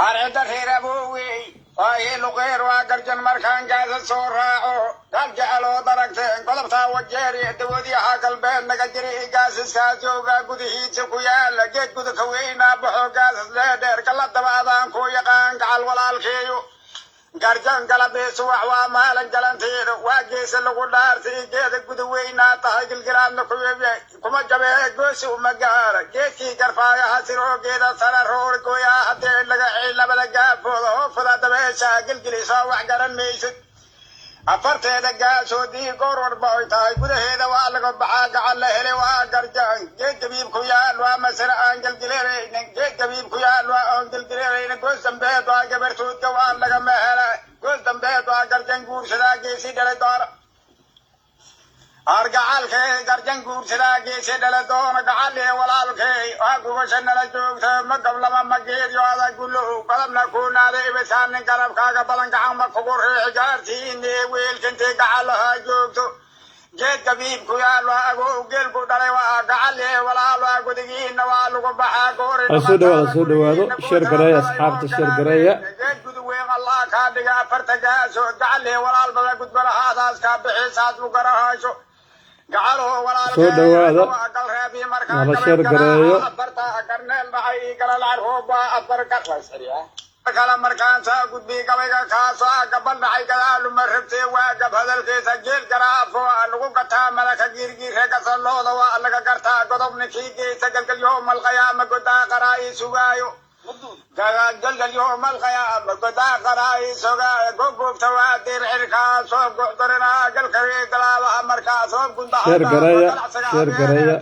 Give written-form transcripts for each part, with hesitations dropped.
Arcidda reer aboowey waa hiiluqeer waa garjan markaan gaasa soo raaco gaal jecelood aragteen godobtaa wajeer iyo dawadyaha galbeed naga jiri gaasiskaa jooga gudihiisa ku yaala geed gudaka weynaa baxo gaasas dheedheer kala daba adaan ku yaqaan gacal walaalkeeyo garjan galabeesu wax waa maalin galanteeda waa geesa lagu dhaartay geeda guda weynaa tahay gilgilaadna kuma jabee goosi uma gaara geedkii garfaayaha siroo geeda sara roor gooyaa haddii laga cil labada gaafooda hoofada dabeesha gilgilisoo wax garan maysid afarteeda gaasoo dii goor warba oy tahay gudaheeda waa laga baxaa gacan la helay waa garjan geed gabiib ku yaal waa masale aan gelgileeraynin geed gabiib ku yaal waa oon gelgileeraynin goos dambeed waa gabartuudka waa lagama hela goos dambeed waa garjan guursadaa geesi dhalay doona argacalkee garjan guursadaa geesi dhala doona gacalee walaalkee waa gubasha nala joogta ma gablama ma geedyo adag gulow godobna kuunaada ibisaanin garabkaaga badan gacan ma kugu riixi gaartiine weelkintay gacalaha joogto geed gabiib ku yaal waa agow geelku dhalay waa gacalee walaal waa gudigiina waa lagu baxaa goori Hala soo dhawaado, soo dhawaado. Share gareeya asxaabta, share gareeya. Geed guduweyn Allah kaa dhiga afarta gaaso gacalee walaal bada gudbalahaadaas kaa bixisaas u garahayso Soo dhawaada. Hala share gareeyo. Kala markaan saa gudbi gabayga kaasoo ah gabal dhacay gadaaluma rabtee waa gab hadalkiisa geel garaafo waa lagu gataa malaka giirgiire gasalooda waa laga gartaa godob ninkii geysa galgal yoomal qiyaama godaa qaraa ii sugaayo galgal yoomal qiyaama godaa qaraa ii sugaayo gogoobta waa dir cirkaa soo gucdurinaa galkawee galaabaha markaa soo gundaha Share gareeya, share gareeya.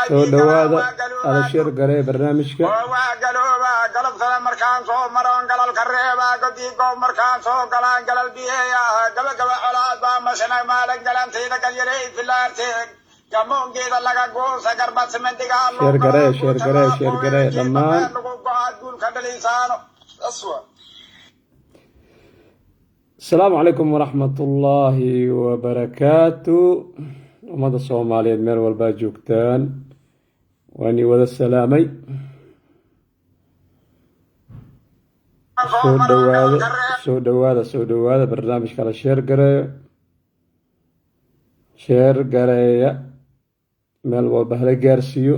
Soo dhawaada, hala share gareeya barnaamijka. Waa galooba galabtada markaan soo maroon galalka reebaa godiigoo markaan soo galaan galal biyeeya gabagaba colaad baa masana maalin galantayda galyarey filaarte gamoongeeda laga goosa garba simandigaa Share gareeya, share gareeya, share gareeya dhammaan. Lagu go-aa guulka dhaliisaano. Asalaamu calaykum waraxmatullaahi wabarakaatu. Ummadda Soomaaliyeed meel walbaa joogtaan, waan ii wada salaamay. Soo dhawaado, soo dhawaada, soo dhawaada. Barnaamijka la share gareeyo, share gareeya, meel walba hala gaarsiiyo.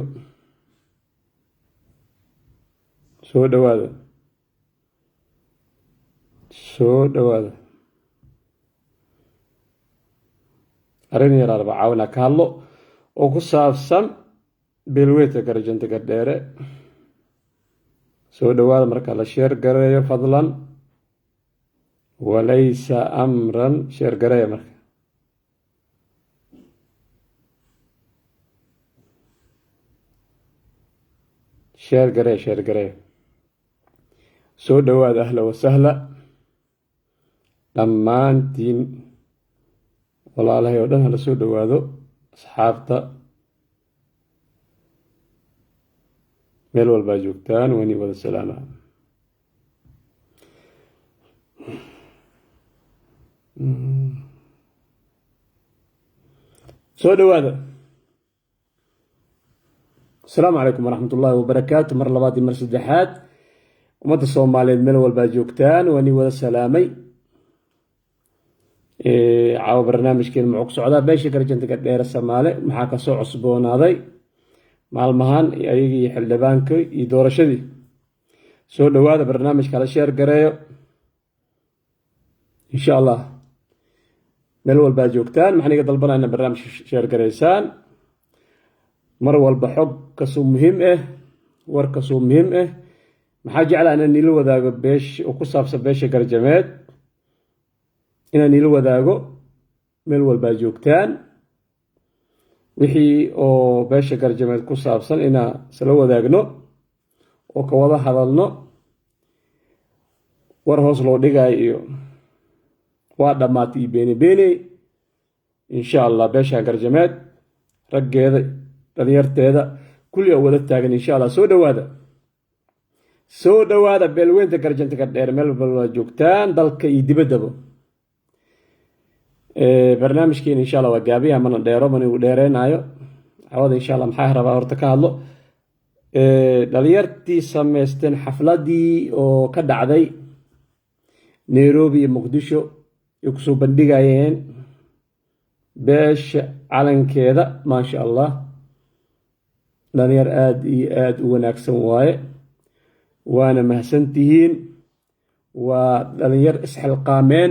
Soo dhawaada, soo dhawaada. Arrin yar arba caawina ka hadlo oo ku saabsan beelweynta Garjanta Gardheere. Soo dhawaada. Marka la share gareeyo, fadlan walaysa amran, share gareeya. Marka share gareeya, share gareeya. Soo dhawaada, ahla wasahla dhammaantiin walaalahay oo dhan, hala soo dhawaado. Asxaabta meel walbaa joogtaan, wani wada salaama. Soo dhawaada. Asalaamu calaykum waraxmat ullaahi wabarakaatu. Mar labaad iyo mar saddexaad, ummadda Soomaaliyeed meel walbaa joogtaan, wani wada salaamay. Caawa barnaamijkeena muxuu ku socdaa? Beesha Garjanta Gardheere Samaale maxaa kasoo cusboonaaday maalmahan ayagii xildhibaanka iyo doorashadii? Soo dhawaada, barnaamijka hala share gareeyo, insha Allah. Meel walbaa joogtaan, maxaan iga dalbanaa ina barnaamijka share gareysaan mar walba. Xog kasoo muhiim ah, war kasoo muhiim ah, maxaa jeclaa inaan niila wadaago beesh oo ku saabsan beesha Garjameed, inaan niila wadaago meel walbaa joogtaan. Wixii oo beesha Garjameed ku saabsan inaan isla wadaagno oo ka wada hadalno. War hoos loo dhigayo iyo waa dhammaatay iyo beene beene, insha Allah beesha Garjameed raggeeda, dhalinyarteeda, kulli oo wada taagan, insha Allah. Soo dhawaada, soo dhawaada. Beelweynta Garjanta Gardheer meel walba joogtaan, dalka iyo dibaddaba, barnaamijkeena insha Allah waa gaabiya, mana dheero, mana igu dheereynayo cawada, insha Allah. Maxaa rabaa horta ka hadlo? Dhalinyartii samaysteen xafladii oo ka dhacday Nairobi iyo Muqdisho ay kusoo bandhigayeen beesha calankeeda, maasha Allah, dhalinyar aada iyo aada u wanaagsan waaye, waana mahadsantihiin. Waa dhalinyar isxilqaameen,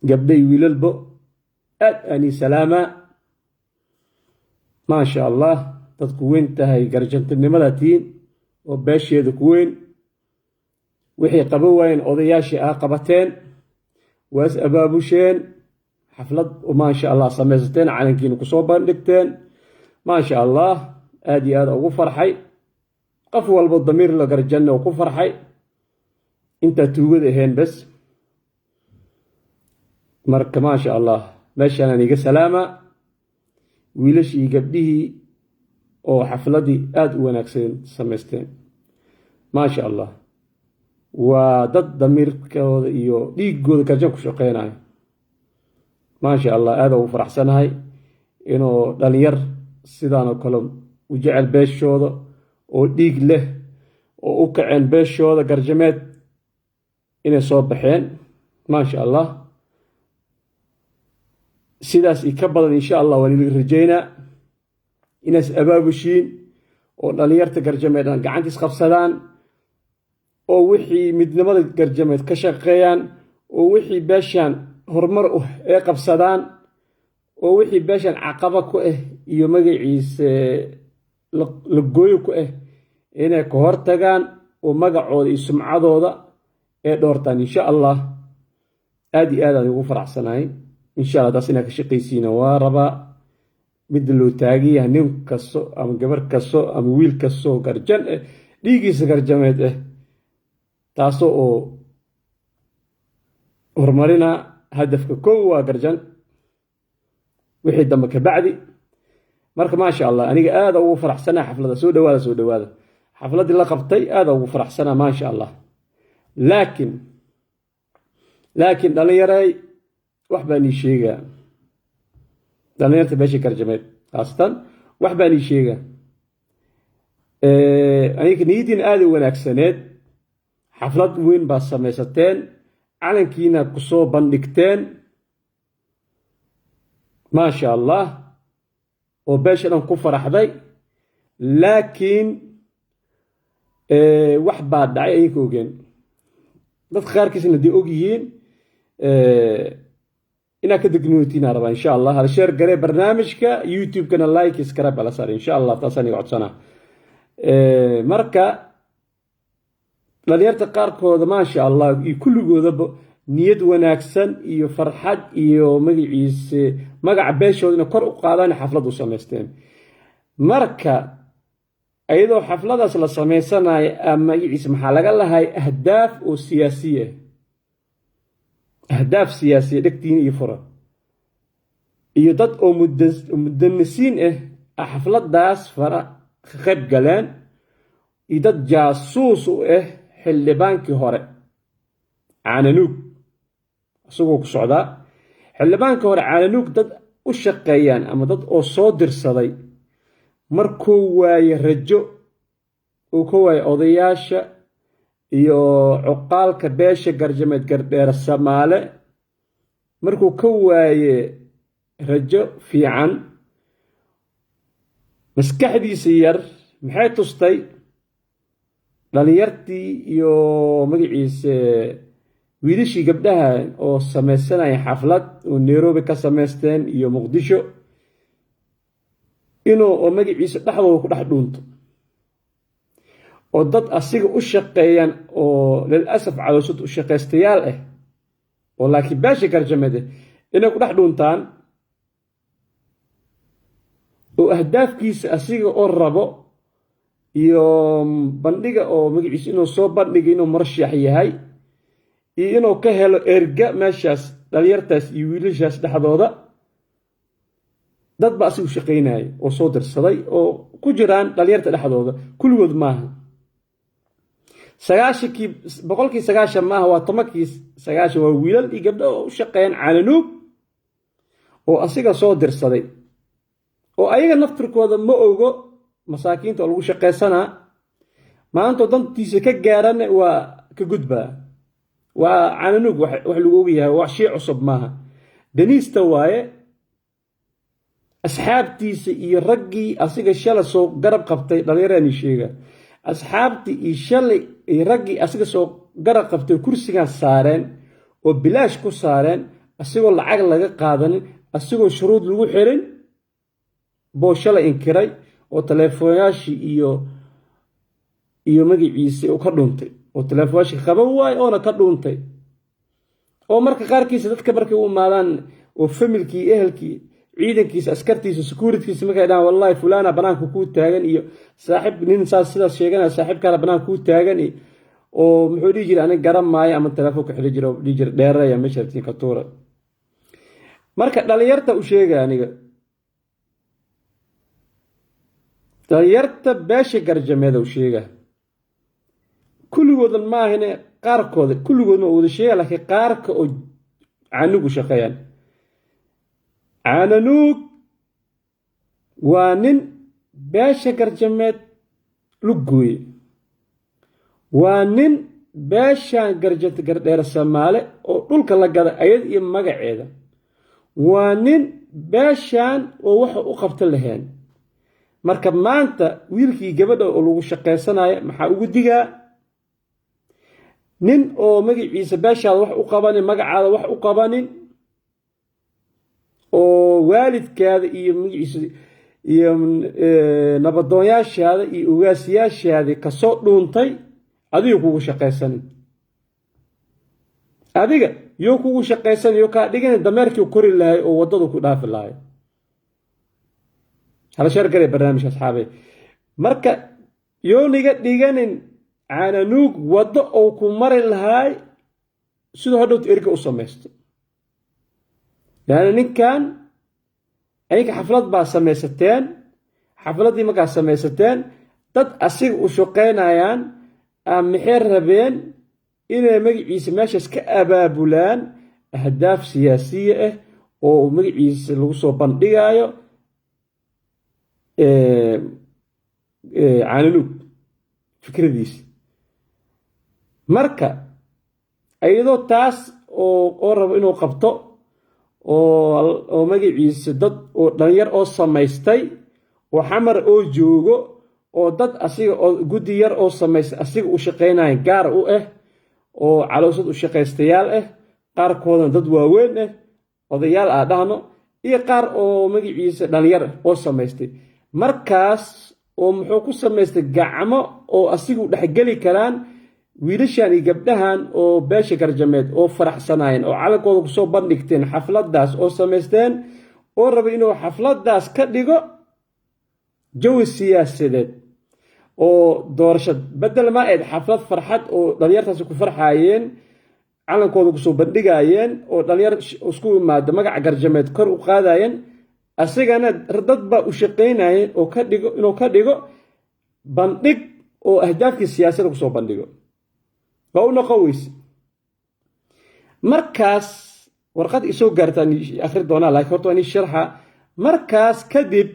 gabdhay wiilalbo, aad ani salaama, maasha Allah. Dadku weyn tahay garjantinimada tihiin oo beesheeda ku weyn. Wixii qaban waayeen odayaashii aa qabateen, waa is abaabusheen, xaflad maasha Allah samaysateen, calankiina kusoo bandhigteen, maasha Allah. Aada iyo aada ugu farxay, qof walba damiir la garjanna oo ku farxay, intaa tuugada ahayn bes. Marka maasha Allah, meeshaanaan iga salaama wiilashii, gabdhihii oo xafladii aada u wanaagsan samaysteen, maasha Allah. Waa dad damiirkooda iyo dhiigooda garjan ku shaqeynayo, maasha Allah. Aada ugu faraxsanahay inuu dhalinyar sidaan oo kale u jecel beeshooda oo dhiig leh oo u kaceen beeshooda garjameed inay soo baxeen, maasha Allah. Sidaas i ka badan insha Allah waa lilaga rajaynaa inays abaabushiin oo dhalinyarta garjameed aan gacantiis qabsadaan oo wixii midnimada garjameed ka shaqeeyaan oo wixii beeshaan horumar uh ee qabsadaan oo wixii beeshaan caqaba ku ah iyo magaciisa la gooyo ku ah inay ka hortagaan oo magacooda iyo sumcadooda ee dhoortaan, insha Allah. Aada iyo aad aan ugu faraxsanahay. Insha Allah taas inaa ka shaqaysiina waa rabaa. Midda loo taagan yahay, nin kasto ama gabar kasto ama wiil kastoo garjan ah, dhiiggiisa garjameed ah, taasoo oo horumarina hadafka kow waa garjan, wixii dambe ka bacdi. Marka maasha Allah, aniga aada ugu faraxsanaa xafladda. Soo dhawaada, soo dhawaada. Xafladdii la qabtay aada ugu faraxsanaa, maasha Allah. Laakiin dhalinyaray, wax baan ii sheegaa. Dhalinyarta beesha garjameed khaasatan wax baan ii sheegaa. Aniga niyaddiina aada u wanaagsaneed, xaflad weyn baa samaysateen, calankiina kusoo bandhigteen, maasha Allah, oo beesha dhan ku faraxday. Laakiin wax baa dhacay ayinka ogeen, dadka qaarkiisna dee og yihiin. Inaad ka degnoontiina rabaa, insha Allah. Hala share garee barnaamijka, YouTube-kana like, subscribe ala saar, insha Allah. Taasaan iga codsanaa. Marka dhalinyarta qaarkooda, maasha Allah, iyo kulligoodaba niyad wanaagsan iyo farxad iyo magaciise magaca beeshooda inay kor u qaadaan xaflad u samaysteen. Marka iyadoo xafladaas la samaysanayo, magaciise maxaa laga lahay? Ahdaaf oo siyaasiya, ahdaaf siyaasiya. Dhegtiina iyo fura iyo dad oo mudanisiin ah xafladaas fara ka qayb galeen iyo dad jaasuus u ah xildhibaankii hore Caananuug, isagoo ku socdaa xildhibaankii hore Caananuug, dad u shaqeeyaan ama dad oo soo dirsaday. Markuu waaye rajo uu ka waaye odayaasha iyo cuqaalka beesha garjameed Gardheere Samaale, markuu ka waaye rajo fiican, maskaxdiisa yar maxay tustay? Dhalinyartii iyo magaciise wiilashii gabdhaha oo samaysanaya xaflad oo Nairobi ka samaysteen iyo Muqdisho, inuu oo magaciisa dhexdooda ku dhex dhuunto oo dad asiga u shaqeeyaan oo lil'asaf caloosad u shaqaystayaal ah oo laakiin beesha garjameed inay ku dhex dhuuntaan oo ahdaafkiisa asiga oo rabo iyo bandhiga oo magaciisa inuu soo bandhiga inuu murashax yahay iyo inuu ka helo erga meeshaas dhalinyartaas iyo wiilashaas dhexdooda. Dad ba asigu shaqaynaya oo soo dirsaday oo ku jiraan dhalinyarta dhexdooda. Kulligood maaha, 90kii 90% maaha, waa 10kii 90, waa wiilal iyo gabdho oo u shaqeeyaan Caananuug oo asiga soo dirsaday oo ayaga naftirkooda ma ogo. Masaakiinta oo lagu shaqaysanaa maantoo dantiisa ka gaarana waa ka gudbaa. Waa Caananuug, wax lagu ogyahay, wax shay cusub maaha. Daniista waaye. Asxaabtiisa iyo raggii asiga shalay soo garab qabtay, dhallinyarani sheega, asxaabtii iyo shalay iyo raggii asiga soo garab qabtay, kursigan saareen oo bilaash ku saareen, asigoo lacag laga qaadanin, asigoo shuruud lagu xirin boo shalay inkiray oo teleefoonyaashii iyo magaciisa uu ka dhuntay, oo teleefoonyaashii qaban waaye oona ka dhuntay, oo marka qaarkiisa dadka markay u imaadaan oo familkii, ehelkii, ciidankiisa, askartiisa, securitykiisa markay dhahaan, "Wallahi fulana banaanka kuu taagan," iyo "Saaxiib nin saas sidaas sheeganaya, saaxiibkaana banaanka kuu taagan," oo muxuu dhihi jiray, "Anig garan maayo," ama telefoonka xidhi jira oo dhihi jira, "Dheeraya meesha rabtiin ka tuura." Marka dhalinyarta u sheega aniga, dhalinyarta beesha Garjameeda u sheega, kulligoodan maahine qaarkooda, kulligoodna waa wada sheega, laakiin qaarka oo Caanugu shaqeeyaan. Caananuug waa nin beesha Garjameed lugooye, waa nin beeshan Garjanta Gardheere Samaale oo dhulka la gada ayad iyo magaceeda, waa nin beeshan oo waxa u qabta lahayn. Marka maanta wiilkii gabadha oo lagu shaqaysanaya maxaa ugu digaa? Nin oo magaciisa beeshaada wax u qabanin, magacaada wax u qabanin, oo waalidkaada iyo magaciisa iyo nabadoonyaashaada iyo ugaasiyaashaadii kasoo dhuuntay, adiga kugu shaqaysanin, adiga yoo kugu shaqaysanin, yoo kaa dhigin dameerkii kori lahay oo waddadu ku dhaafi lahay. Hala share garee barnaamijka, asxaabey. Marka yooniga dhiganin Caananuug waddo oo ku mari lahaay siduu hadhowta erga u samaysto. Yani ninkan ayinka xaflad baa samaysateen, xafladdii markaa samaysateen dad asiga u shaqaynayaan maxay rabeen inay magaciisa meeshaas ka abaabulaan ahdaaf siyaasiya ah oo magaciisa lagu soo bandhigaayo Caananuug fikradiisa. Marka iyadoo taas oo rabo inuu qabto oo magaciisa dad oo dhalinyar oo samaystay oo Xamar oo joogo, oo dad asiga oo guddi yar oo samaystay asiga u shaqaynaya gaar u ah, oo caloosad u shaqaystayaal ah, qaarkoodana dad waaweyn ah, odayaal aa dhahno, iyo qaar oo magaciisa dhalinyar oo samaystay, markaas oo muxuu ku samaystay gacmo oo asigu dhexgeli karaan wiilashan iyo gabdhahan oo beesha Garjameed oo faraxsanaayeen oo calankooda kusoo bandhigteen xafladaas oo samaysteen, oo rabay inuu xafladaas ka dhigo jawi siyaasadeed oo doorasho bedel ma ahayd, xaflad farxad oo dhalinyartaasi ku farxaayeen, calankooda kusoo bandhigaayeen, oo dhalinyar isku imaada magaca Garjameed kor u qaadayeen, asigana dad baa u shaqaynayeen oo ka dhigo inuu ka dhigo bandhig oo ahdaafkii siyaasadda kusoo bandhigo, waa u noqon weyse. Markaas warqad isoo gaartaan akhri doonaa, laakiin horta waa inii sharxa. Markaas kadib,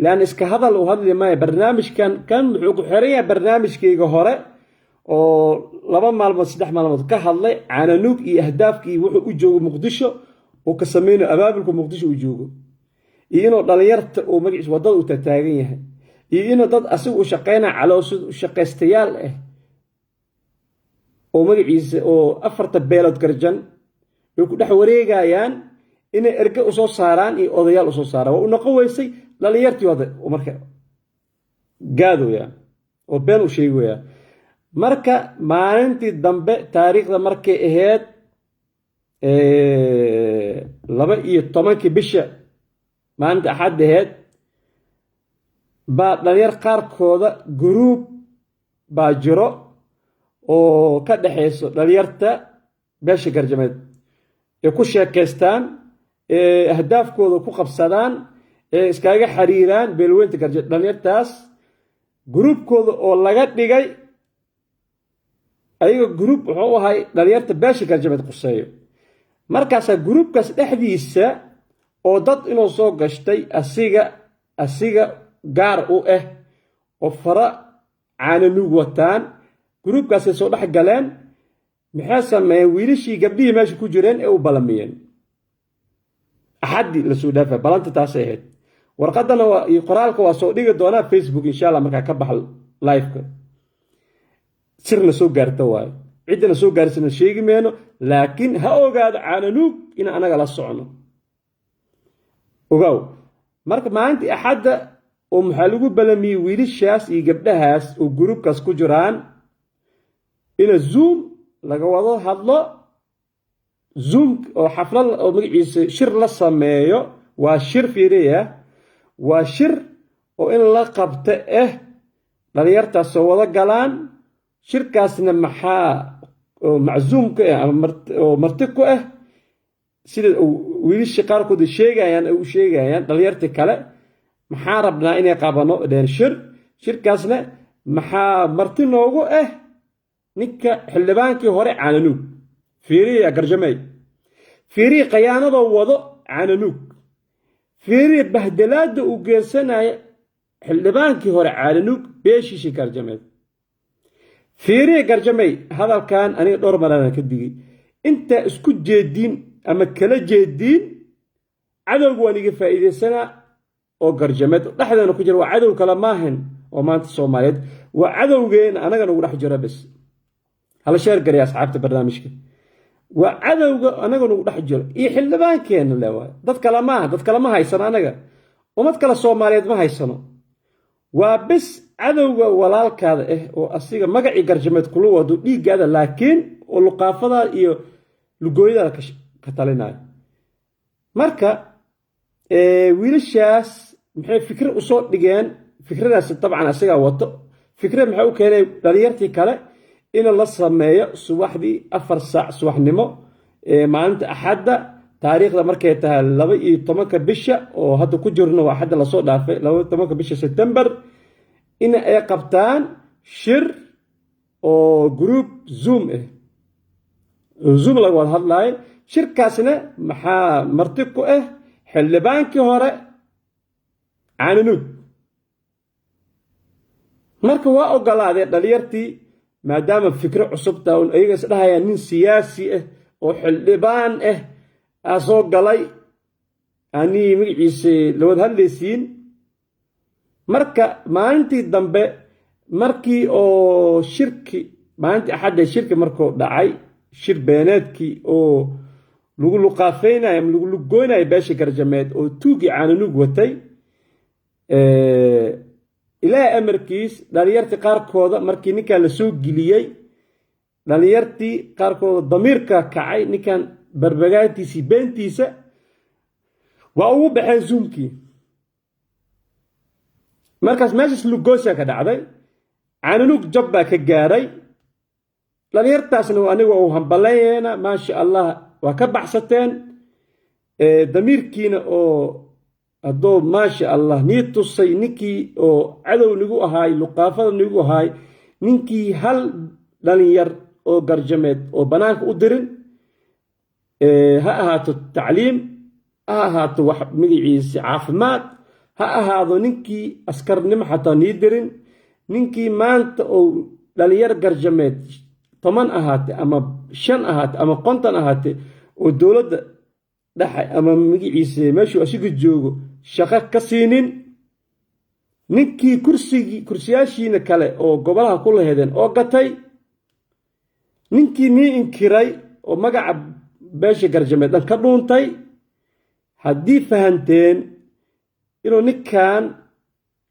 lan iska hadal uu hadli maayo, barnaamijkan kan muxuu ku xiran yahay barnaamijkayga hore oo 2 maalmood, 3 maalmood ka hadlay Caananuug iyo ahdaafkii wuxuu u joogo Muqdisho uu ka sameynayo, abaabulka Muqdisho uu joogo, iyo inuu dhalinyarta uu magaciisa waddada uu tataagan yahay, iyo inuu dad asiga u shaqeynaya caloosad u shaqaystayaal ah oo magaciisa oo afarta beelood Garjan way ku dhex wareegayaan inay erge usoo saaraan iyo odayaal usoo saaraan. Waa u noqon weysay. Dhalinyartii wada marka gaadooya oo been u sheegaya. Marka maalintii dambe, taariikhda markay ahayd 12-kii bisha, maalinta Axad ahayd, baa dhalinyar qaarkooda group baa jiro oo ka dhexayso dhalinyarta beesha Garjameed ee ku sheekaystaan, ee ahdaafkooda ku qabsadaan, ee iskaga xiriiraan beelweynta Garjameed. Dhalinyartaas groupkooda oo laga dhigay ayaga group wuxuu ahay dhalinyarta beesha Garjameed quseeyo. Markaasaa groupkaas dhexdiisa oo dad inuu soo gashtay asiga Gaar u ah oo fara Caananuug wataan, gruubkaasay soo dhex galeen. Maxay sameeyeen? Wiilashii, gabdhihii meesha ku jireen ee u balamiyeen Axaddii lasoo dhaafa. Balanta taasay ahayd. Warqadana iyo qoraalka waa soo dhigi doonaa Facebook, insha Allah, markaa ka bax liveka. Sirna soo gaarta waayo, ciddana soo gaarsana sheegi meyno, laakiin ha ogaado Caananuug in anaga la socono. Ogaaw, marka maalintii Axadda oo maxaa lagu balamiyey wiilashaas iyo gabdhahaas oo gruubkaas ku jiraan ina Zoom laga wada hadlo, Zoom oo xaflad oo magaciisa shir la sameeyo. Waa shir, fiiriya, waa shir oo in la qabto dhalinyartaas soo wada galaan. Shirkaasna maxaa oo macsuum ka ah ama oo marti ku ah, sida wiilashii qaarkood sheegayaan, ay u sheegayaan dhalinyartii kale, maxaa rabnaa inay qabano dheen shir. Shirkaasna maxaa marti noogu ah? Ninka xildhibaankii hore Caananuug. Fiiriya Garjamey, fiiriya khayaanadoo wado Caananuug, fiiriya bahdalaadda uu geysanaya xildhibaankii hore Caananuug beeshiishii Garjameed. Fiiriya Garjamey, hadalkan aniga dhowr maraan ka digay. Intaa isku jeediin ama kala jeediin, cadowga waan iga faa'iidaysanaa oo Garjameed dhexdeena ku jira. Waa cadow kale maahan oo maanta Soomaaliyeed, waa cadowgeena anaga nagu dhex jira. Bes hala share garaya, asxaabta, barnaamijka. Waa cadowga anaga nagu dhex jiro iyo xildhibaankeena le waay. Dad kale maaha, dad kale ma haysano anaga, ummad kale Soomaaliyeed ma haysano. Waa bes cadowga walaalkaada ah oo asiga magacii Garjameed kula wado dhiiggaada, laakiin oo luqaafadaada iyo lugooyadaada ka talinayo. Marka wiilashaas maxay fikre usoo dhigeen? Fikradaas dabcan asigaa wato. Fikre maxay u keenay dhalinyartii kale? In la sameeyo subaxdii 4 saac subaxnimo maalinta Axadda, taariikhda markay tahay 12-ka bisha oo hadda ku jirno, waa Axadda lasoo dhaafay, 12-ka bisha Sebtembar, in ay qabtaan shir oo group Zoom ah, Zoom laga wada hadlaayo. Shirkaasna maxaa marti ku ah? Xildhibaankii hore Caananuug. Marka waa ogolaadeen dhalinyartii, maadaama fikro cusub taa un ayaga is dhahayaan nin siyaasi ah oo xildhibaan ah aa soo galay, anii magaciisa la wada hadlaysiin. Marka maalintii dambe, markii oo shirki maalintii Axadda shirki markuu dhacay, shir beeneedkii oo lagu luqaafeynayo ama lagu lugoynayo beesha Garjameed oo tuugii Caananuug watay, Ilaahay amarkiis, dhalinyartii qaarkooda markii ninkan la soo geliyey, dhalinyartii qaarkooda damiirka kacay. Ninkan barbagaantiisii, beentiisa, waa ugu baxeen Zoomkii. Markaas meeshaas lugoosia ka dhacday, Caananuug jab baa ka gaaray. Dhalinyartaasna aniga u hambalayneena, maasha Allah, waa ka baxsateen damiirkiina oo haddoo, maasha Allah, nii tusay ninkii oo cadow nigu ahaay, luqaafada nigu ahaay, ninkii hal dhalinyar oo Garjameed oo bannaanka u dirin, ha ahaato tacliim, ha ahaato wax magaciisa caafimaad, ha ahaado ninkii askarnimo xataa nii dirin, ninkii maanta oo dhalinyar Garjameed 10 ahaate ama 5 ahaate ama 50 ahaate oo dowladda dhexe ama magaciisa meeshuu asiga joogo shaqo ka siinin, ninkii kursigii, kursiyaashiina kale oo gobolaha ku lahedeen oo gatay, ninkii nii inkiray oo magaca beesha Garjameed dhan ka dhuuntay, haddii fahanteen inuu ninkan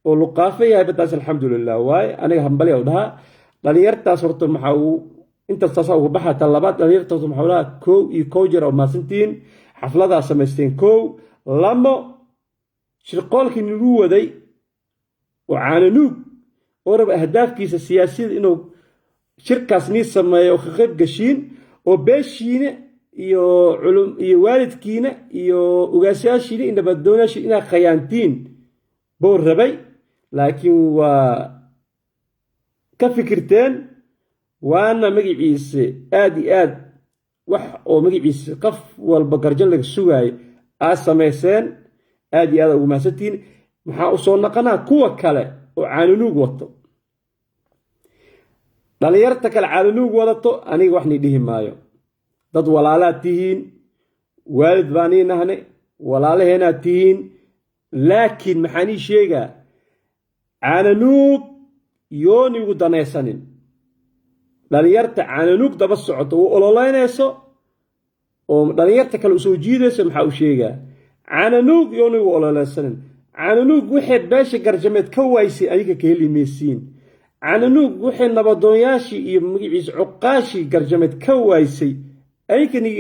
oo luqaafo yahay badaas, alxamdulilah waaye. Aniga hambalya u dhahaa dhalinyartaas. Horta maxaa uu intaas taasaa uga baxa. Ta labaad, dhalinyartaas maxaa dhahaa? Kow iyo kow jeer oo mahadsantihiin, xafladaa samaysteen. Kow lamo, shirqoolkii nagu waday oo Caananuug oo raba ahdaafkiisa siyaasiyada inuu shirkaas nii sameeyo oo ka qayb gashiin oo beeshiina iyo culum iyo waalidkiina iyo ugaasyaashiina iyo nabaddoonyaashiina inaad khayaantiin buu rabay, laakiin waa ka fikirteen. Waana magaciisa aad iyo aad wax oo magaciisa qof walba Garjo laga sugaayo aad samayseen. Aad iyo aad ugu mahadsantihiin. Maxaa u soo naqanaa kuwa kale oo caanunuug wato, dhalinyarta kale caanunuug wadato? Aniga wax nii dhihi maayo. Dad walaalaad tihiin, waalid baa nii nahne, walaalaheenaad tihiin, laakiin maxaan ii sheegaa? Caananuug yoonigu danaysanin. Dhalinyarta caananuug daba socoto u ololeynayso oo dhalinyarta kale usoo jiidayso, maxaa u sheegaa? Caananuug yoonigu ololeysanin. Caananuug waxay beesha Garjameed ka waysay adiga ka heli maysiin. Caananuug waxay nabadoonyaashii iyo magaciisa cuqaashii Garjameed ka waysay adinkani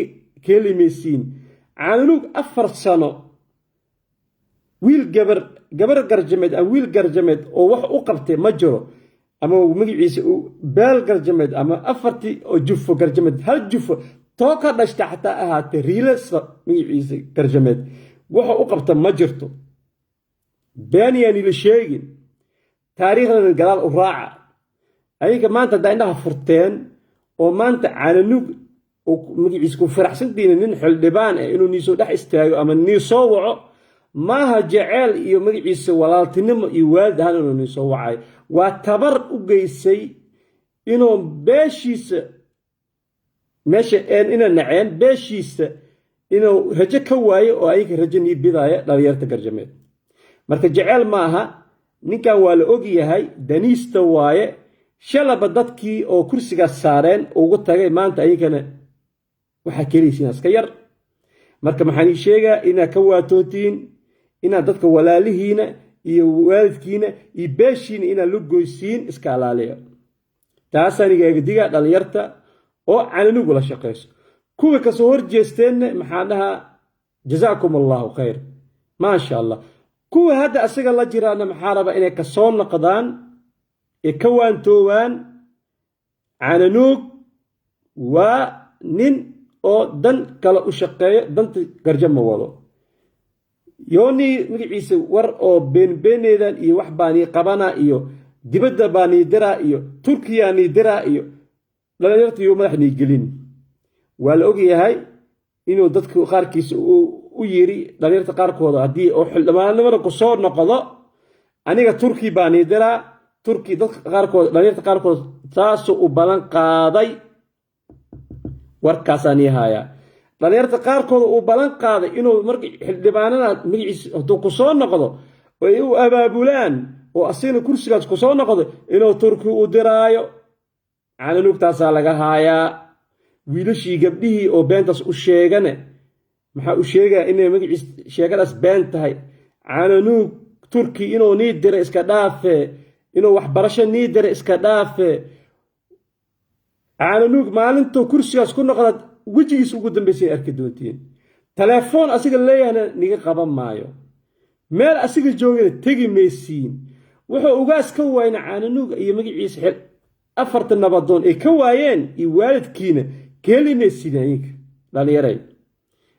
ka heli maysiin. Caananuug 4 sano wiil gabar, gabar Garjameed ama wiil Garjameed oo wax u qabtay ma jiro, ama magaciisa beel Garjameed ama afartii oo jufo Garjameed, hal jufo too ka dhashta xataa ahaatee, riilasa magaciisa Garjameed waxa u qabta ma jirto. Been yaani la sheegin, taariikhdana gadaal u raaca. Ayinka maanta haddaa indhaha furteen oo maanta Caananuug magaciisa ku faraxsantiina, nin xildhibaan ah inuu niisoo dhex istaago ama nii soo waco maaha jeceel iyo magaciisa walaaltinimo iyo waalid ahaan inuu nii soo wacayo. Waa tabar u geysay inuu beeshiisa meesha ina naceen, beeshiisa inuu rajo ka waayo oo ayinka rajo nii bidaaya dhalinyarta Garjameed. Marka jeceel ma aha, ninkan waa la og yahay, daniista waaye. Shalaba dadkii oo kursigaas saareen ugu tagay, maanta ayinkana waxaa kelaysiin iska yar. Marka maxaan ii sheegaa? Inaad ka waatootiin, inaad dadka walaalihiina iyo waalidkiina iyo beeshiina inaad la goysiin iska alaaliya. Taasaan igaaga digaa dhalinyarta oo cananugu la shaqayso. Kuwa kasoo horjeesteenna maxaa dhahaa? Jazaakum Allahu khayr, maasha Allah. Kuwa hadda asaga la jiraana maxaa raba? Inay kasoo noqdaan ee ka waantoobaan. Cananuug waa nin oo dan kale u shaqeeyo, danta Garjo ma wado. Yoonii magaciisa war oo beenbeeneedan iyo wax baanii qabana iyo dibadda baanii diraa iyo Turkiyaa nii diraa iyo dhalinyarta iyo madax nii gelin. Waa la ogyahay inuu dadku qaarkiisa u yiri, dhalinyarta qaarkooda, haddii oo xildhibaannimada ku soo noqdo, aniga Turki baanii diraa. Turki dadka qaarkood, dhalinyarta qaarkood, taasuu u ballan qaaday. Warkaasaan ii hayaa, dhalinyarta qaarkooda uu ballan qaaday inuu marka xildhibaanada magaciisa hadduu ku soo noqdo oo ay u abaabulaan oo asigna kursigaas ku soo noqdo, inuu Turki u diraayo. Caananuugtaasaa laga haayaa. Wiilashii gabdhihii oo beentaas u sheegane maxaa u sheegaya? Inay magaciis sheegadaas been tahay. Caananuug Turki inuu nii dira iska dhaafe, inuu waxbarasho nii dira iska dhaafe. Caananuug maalintuu kursigaas ku noqdaad wejigiis ugu dambaysay arki doontiin. Telefoon asiga leeyahna niga qaban maayo, meel asiga joogana tegi maysiin. Wuxuu ugaas ka waayna Caananuug iyo magaciisa xil afarta nabadoon ay ka waayeen iyo waalidkiina ka heli maysiin ayinka dhalinyaray.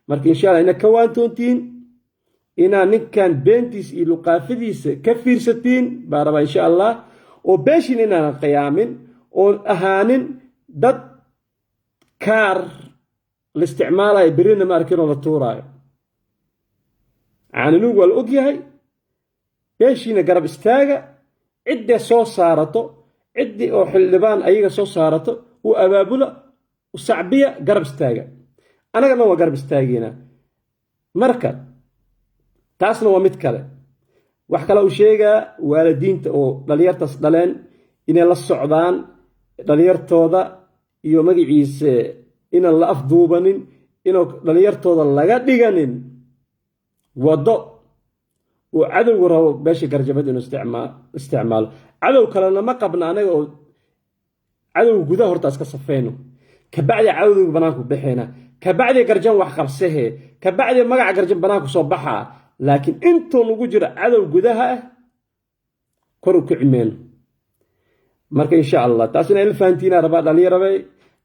Marka insha Allah inaad ka waantoontiin, inaad ninkan beentiisa iyo luqaafadiisa ka fiirsatiin baa rabaa insha Allah, oo beeshiina inaanan qiyaamin oon ahaanin dad kaar la isticmaalayo, berrina ma arkinoo la tuuraayo. Caananuug waa la og yahay. Beeshiina garab istaaga, ciddee soo saarato, ciddii oo xildhibaan ayaga soo saarato u abaabula, u sacbiya, garab istaaga. Annaga dhan waa garab istaageynaa. Marka taasna waa mid kale. Wax kale uu sheegaa waalidiinta oo dhalinyartaas dhaleen inay la socdaan dhalinyartooda iyo magaciisa, inaan la afduubanin, inuu dhalinyartooda laga dhiganin waddo uu cadowgu rabo beesha Garjabad inuu isticmaalo. Cadow kalena ma qabna anaga, oo cadowga gudaha horta iska safayno, kabacdi cadowga banaanku baxeena, kabacdi Garjan wax qabsahee, kabacdi magaca Garjan banaanku soo baxaa. Laakiin intuu nagu jiro cadow gudaha ah, kor u kici meyno. Marka insha Allah taas inaa ila fahantiinaa rabaa. Dhalinyarabay,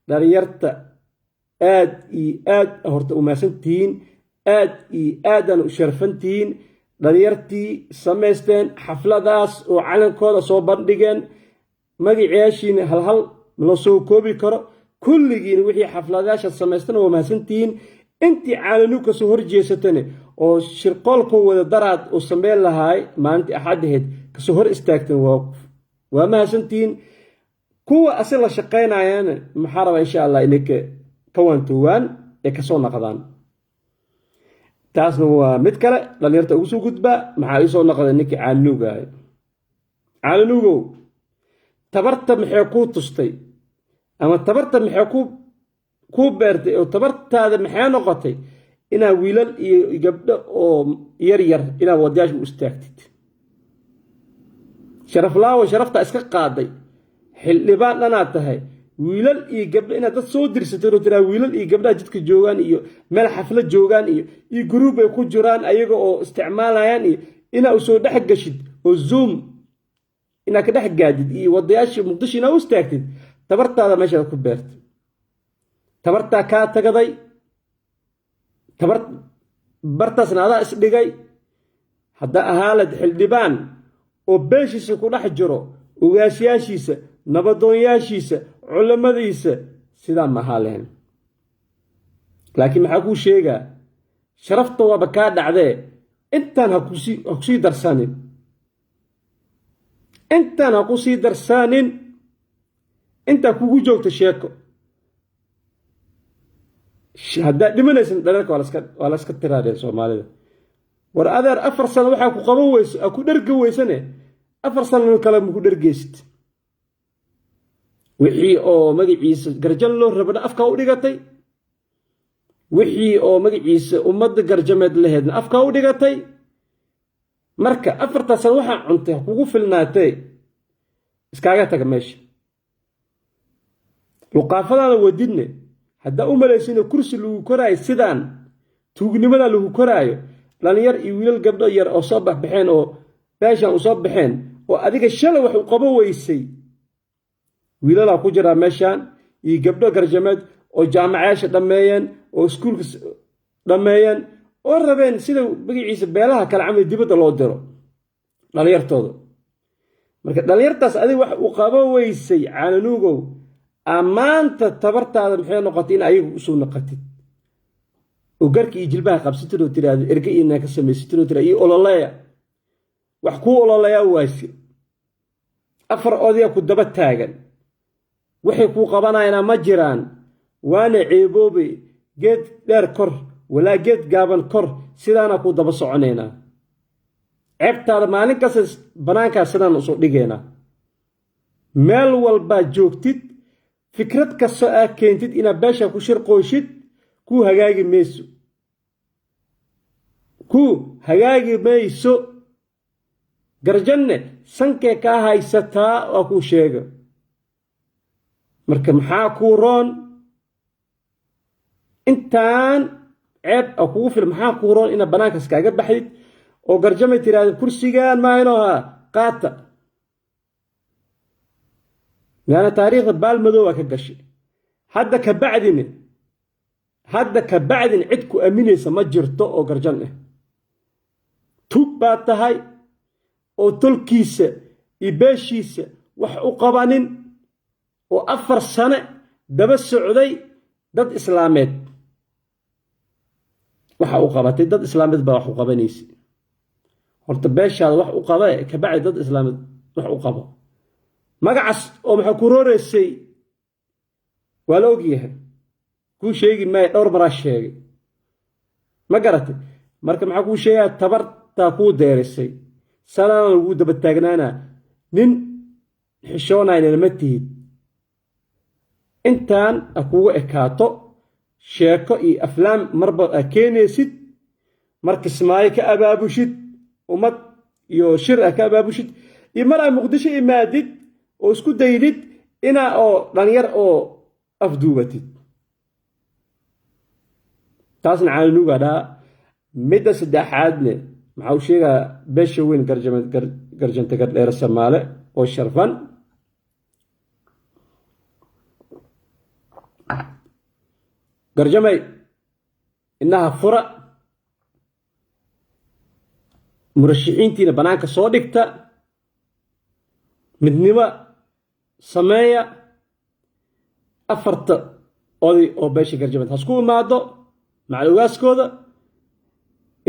dhalinyarta aad iyo aad horta umahadsantihiin, aad iyo aadaan u sharfantihiin. Dhalinyartii samaysteen xafladaas oo calankooda soo bandhigeen, magaciyaashiina halhal loo soo koobi karo. Kulligiina wixii xafladayaasha samaystana waa mahadsantihiin. Intii caalanug ka soo horjeesatane Oo shirqoolkoo wada daraad uu sameyn lahaay maalintii Axaddaheed kasoo hor istaagteen, waa mahadsantihiin. Kuwa asi la shaqaynayana maxaa rabaa, insha Allah, inay ka waantoowaan ee kasoo naqdaan. Taasna waa mid kale. Dhalinyarta ugu soo gudbaa, maxaa ii soo naqday ninkii Caanuugaay. Caanuugow, tabarta maxay kuu tustay ama tabarta maxay kuu beertay oo tabartaada maxay noqotay inaad wiilal iyo gabdho oo yar yar inaad wadayaasha u istaagtid? Sharaflaawo, sharaftaa iska qaaday, xildhibaan dhanaad tahay. Wiilal iyo gabdho inaad dad soo dirsatay oo tiraa wiilal iyo gabdhaha jidka joogaan iyo meel xaflad joogaan iyo group ay ku jiraan ayaga oo isticmaalayaan, iyo inaa u soo dhex gashid oo Zoom inaad ka dhex gaadid iyo wadayaashii Muqdisho inaa u istaagtid, tabartaada meeshaad ku beertay, tabartaa kaa tagaday, tabar bartaasna adaa isdhigay. Hadda ahaalad xildhibaan oo beeshiisa ku dhex jiro, ugaasyaashiisa, nabadoonyaashiisa, culammadiisa, sidaa ma ahaa lehen. Laakiin maxaa kuu sheegaa? Sharafta waaba kaa dhacdee, intaan ha kusii darsanin, intaan ha ku sii darsaanin, intaa kugu joogta sheeko. Haddaad dhimanaysan, dhareerka waa laska tiraadeen Soomaalida. War adeer, 4 sano waxaa ku qaban weyso, aa ku dherga weysane, 4 sano kale maku dhergeysid. Wixii oo magaciisa Garjan loo rabana afkaa u dhigatay, wixii oo magaciisa ummadda Garjameed laheedna afkaa u dhigatay. Marka 4-taa sano waxaa cuntay ha kugu filnaatee, iskaaga taga meesha luqaafadaada wadidne. Haddaa u malaysino kursi lagu koraayo, sidaan tuugnimada lagu koraayo, dhalinyar iyo wiilal, gabdho yar oo soo baxbaxeen oo beeshan u soo baxeen oo adiga shalay wax u qabo weysay, wiilalaa ku jiraa meeshaan iyo gabdho Garjameed oo jaamacayaasha dhammeeyeen oo iskuulka dhammeeyeen oo rabeen sida magaciisa beelaha kale camal dibadda loo diro dhalinyartooda. Marka dhalinyartaas adiga wax u qabo weysay, Caananuugow, ammaanta tabartaada maxay noqotay in ayagu usoo naqatid oo garka iyo jilbaha qabsatid oo tiraahdo erge inaa ka samaysatid oo tiraahdo iyo ololeya? Wax kuu ololeyaa waayse, afar odaya ku daba taagan, waxay kuu qabanayanaa ma jiraan. Waana ceeboobay. Geed dheer kor walaa geed gaaban kor, sidaana kuu daba soconaynaa. Ceebtaada maalin kasta bannaankaa sidaan usoo dhigaynaa. Meel walbaad joogtid, fikrad kastoo aad keentid inaad beesha ku shirqooshid, kuu hagaagi mayso, kuu hagaagi mayso. Garjanne sankee kaa haysataa, waa kuu sheega. Marka maxaa kuu roon intaan ceeb a kugu fil? Maxaa kuu roon inaad bannaankaas kaaga baxdid oo Garjamay tiraahda kursigaan maahino haa qaata? Laana taariikhda baalmadow ka gashay. Hadda ka bacdin cid ku aaminaysa ma jirto oo Garjan ah. Tug baad tahay oo tolkiisa iyo beeshiisa wax u qabanin oo 4 sane daba socday dad islaameed. Waxa u qabatay dad islaameed baa wax u qabanaysa. Horta beeshaada wax u qaba, kabacdi dad islaameed wax u qabo. Magacaas oo maxaa ku rooreysay waa la ogyahay, kuu sheegi maayo, dhowr maraa sheegay, ma garatay? Marka maxaa kuu sheegaa? Tabartaa kuu deerisay, sanana lagu daba taagnaana. Nin xishoonayna ma tihid. Intaan ha kugu ekaato sheeko iyo aflaam marba aa keenaysid. Mar Kismaayo ka abaabushid ummad iyo shir ah ka abaabushid, iyo mar aa Muqdisho imaadid oo isku daydid inaa oo dhalinyar oo afduubatid. Taasna Caananuugaa dhaha. Midda saddexaadne maxaa u sheegaa? Beesha weyn Garjanta Gardheere Samaale oo sharfan, Garjamay, inaha fura, murashaxiintiina bannaanka soo dhigta, midnimo sameeya. Afarta oday oo beesha Garjameed hasku imaado macal ugaaskooda,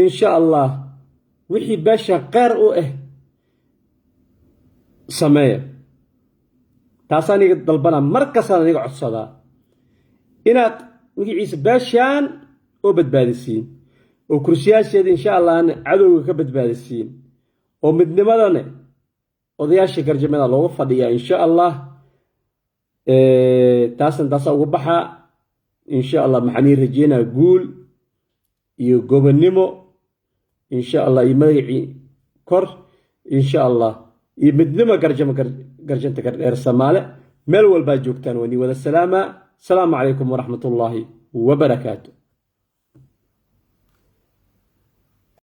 Insha Allah, wixii beesha qeyr u ah sameeya. Taasaan iga dalbanaa, mar kastaan iga codsadaa inaad magaciisa beeshaan oo badbaadisiin oo kursiyaasheeda, insha Allahna, cadowga ka badbaadisiin, oo midnimadane odayaasha Garjamada looga fadhiyaa, insha Allah. Taasna taasaa uga baxaa, insha Allah. Maxaan ii rajeynaa guul iyo gobonnimo, insha Allah, iyo magacii kor, insha Allah, iyo midnimo Garjamo, Garjanta Gardheer Samaale. Meel walbaa joogtaan, waan ii wada salaamaa. Asalaamu calaykum waraxmatullaahi wabarakaatu.